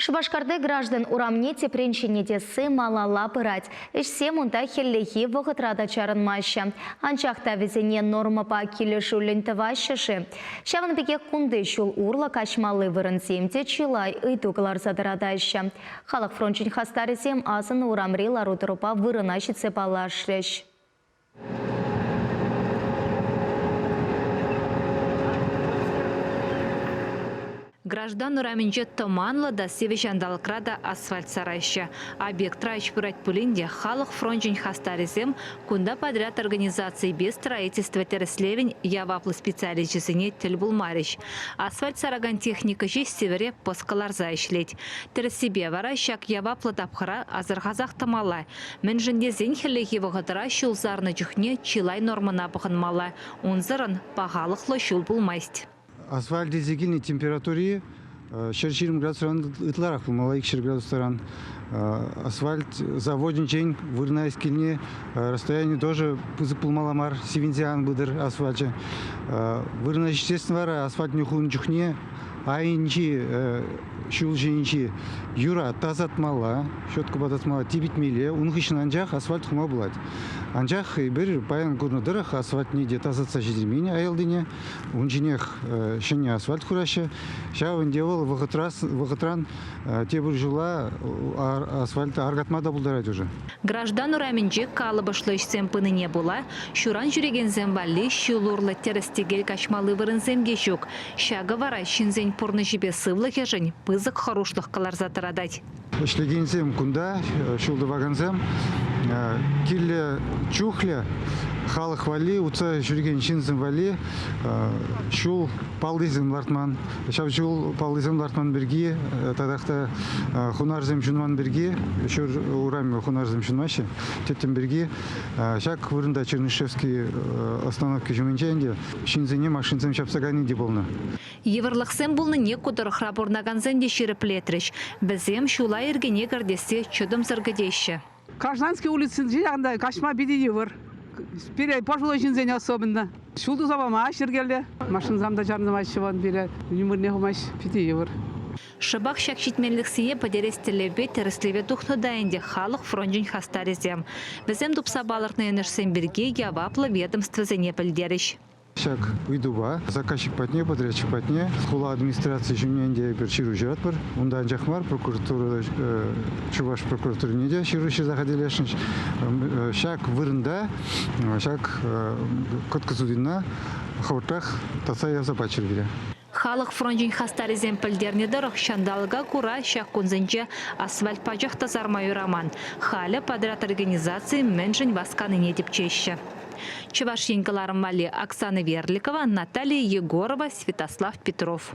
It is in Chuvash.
Шупашкарти граждан урамне тӗпрен ҫӗнетесси малалла пырать. Ӗҫсем унта хӗллехи вӑхӑтра та чарӑнмаҫҫӗ. Анчах та вӗсене нормӑпа килӗшӳллӗн тӑваҫҫӗ-ши? Ҫавӑн пекех кунти ҫул урлӑ каҫмалли вырӑнсем те чылай ыйту кӑларса тӑратаҫҫӗ. Халӑх фрончӗн хастарӗсем асӑннӑ урамри лару-тӑрупа вырӑна ҫитсе паллашрӗҫ. Граждан урамӗнче тӑманлӑ та сивӗ ҫанталӑкра та асфальт сараҫҫӗ. Объектра ӗҫ пырать пулин те халӑх фрончӗн хастарӗсем кунта подряд организацийӗпе строительство тӗрӗслевӗн яваплӑ специалисчӗсене тӗл пулмарӗҫ. Асфальт саракан техника ҫеҫ сивӗре пӑс кӑларса ӗҫлет. Тӗрӗссипе вара ҫак яваплӑ тапхӑра асӑрхасах тӑмалла. Мӗншӗн тесен хӗллехи вӑхӑтра ҫул сарнӑ чухне чылай нормӑна пӑхӑнмалла, унсӑрӑн пахалӑхлӑ ҫул пулмасть. Асфальт илсе килнӗ температури 120 градусран ытларах пулмалла, 200 градусран. Асфальт заводӗнчен вырӑна килни расстояние тоже пысӑк пулмалла мар, сивӗнсе ан пытӑр асфальчӗ. Вырӑна ҫитсессӗн вара асфальтне хунӑ чухне айӗнчи ҫул ҫинчи юра тасатмалла, щеткӑпа тасатмалла, типӗтмелле. Ун хыҫҫӑн анчах асфальт хума пулать. Анчах эпир паян курнӑ тӑрӑх асфальтне те тасатса ҫитермен аялтине. Ун ҫинех ҫӗнӗ асфальт хураҫҫӗ. Ҫав ӗнтӗ вӑл вӑхӑтран тепӗр ҫула асфальта аркатма та пултарать уже. Граждан урамӗнче калӑпӑшлӑ ӗҫсем пынине пула ҫуран ҫӳрекенсем валли ҫул урлӑ тӗрӗс-тӗкел каҫмалли вырӑнсем те ҫук. Ҫакӑ вара ҫынсен пурнӑҫӗпе сывлӑхӗшӗн пысӑк хӑрушлӑх кӑларса тӑратать. Ӗҫлекенсем кунта, ҫул тӑвакансем, кирлӗ чухлӗ халӑх валли, утса ҫӳрекен ҫынсем валли ҫул паллисем лартман. Ҫав ҫул паллисем лартман пирки татах та хунарсем ҫунман пирки, ҫур урамӗ хунарсем ҫунмаҫҫӗ, тӗттӗм пирки ҫак вырӑнта Чернышевский остановки ҫумӗнче ӗнтӗ ҫынсене машинсем ҫапса кайни те пулнӑ. Йывӑрлӑхсем пулнине ку тӑрӑхра пурӑнакансем те ҫирӗплетрӗҫ. Вӗсем ҫула йӗркене кӗртессе чӑтӑмсӑр кӗтеҫҫӗ. Гражданский улицинче ҫакӑнта каҫма питӗ йывӑр. Пире пожилой ҫынсене особенно. Ҫул туса пама йӗркеллӗ. Машинсем та чарӑнмаҫҫӗ вон пире. Нимӗнле хумасть. Питӗ йывӑр. Шӑпах ҫак ҫитменлӗхсене пӗтерес тӗллевпе тӗрӗслеве тухнӑ та ӗнтӗ халӑх фрончӗн хастарӗсем. Вӗсем тупса палӑртнӑ йӑнӑшсем пирки яваплӑ ведомствӑсене пӗлтерӗҫ. Ҫак ыйтупа заказчик патне, подрядчик патне хула администрацийӗ ҫумне ӗнтӗ эпир ҫыру ҫыратпӑр. Унта анчах мар, прокуратура, Чӑваш прокуратурине те ҫыру ҫырса хатӗрлесшӗн. Ҫак вырӑнта ҫак кӑткӑс ыйтӑва хӑвӑртрах татса ярса паччӑр пире. Халӑх фрончӗн хастарӗсем пӗлтернӗ тӑрӑх, ҫанталӑка кура ҫак кунсенче асфальт пачах та сарма юраман. Халӗ подряд организацийӗ мӗншӗн васканине тӗпчеҫҫӗ. Чӑваш Ен кӑларӑм валли Оксана Верликова, Наталья Егорова, Святослав Петров.